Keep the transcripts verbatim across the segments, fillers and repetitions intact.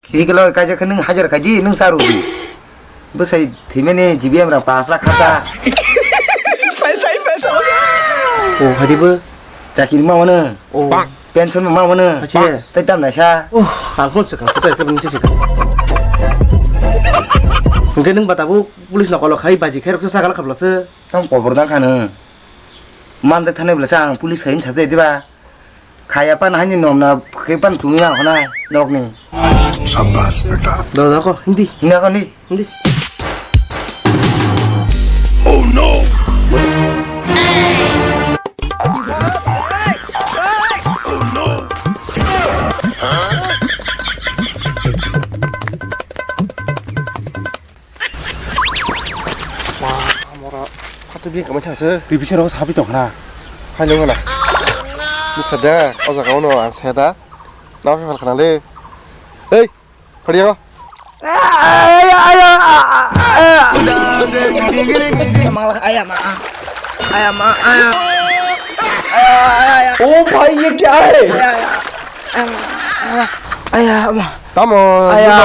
Khiji kilo kaijak khe nwng hajar khaji nwng cha rwdi. Bwsai thwimani G B M rang pash lakh khata. Paisa, paisa. O hadi bo chakiri ma wano. O. Pension ma wano. Ache. Tai tam naisa. Oh, ang phone se kang, tai ke bini se kang. Hwnkhe nwng ba tabuk police no kolok khai baji khairok se sagal khablase. Tam kobor dang khano. Manjak thani bwlasa ang police khai wngsa jai diba. Khaya pan haini nomna khe pan chumui ma khonai nokni. Shabash beta. Da da ko hindi. Hinga ko ni. Hindi. Oh no. Wah, mora phatwi bini kamai thangse. Twi bising rogo sapi tong khna. Hai nung na. Bukha da, o jaga ono ang saya da. Na phai phal khna le. Hei, phari yango. Aya, aya, aya, aya. Mala, aya, ma. Aya, ma, aya. Aya, aya, aya. O bhai, ye kya hai? Aya, aya. Aya, ma. Tamo, aya.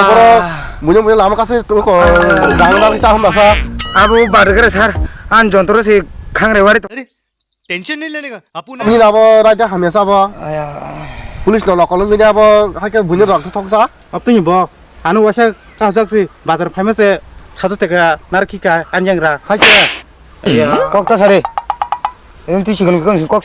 Buino, buino lama kasi tu ko, jangan lagi saham basa. Abo bar kare sar, an jontro si khangre wari to. Tension nahi lene ka, apu na. Ni abo raja hamya sabo. Aya. Police no lokol ngi abo, hai ke buino rok thok sa. Apni ni bok, anu wasa kahjak si, bazar phaima se, satu teka, nar khika, an yang ra. Hai ke. Aya. Kok ta sare. Em ti sikon kong kok.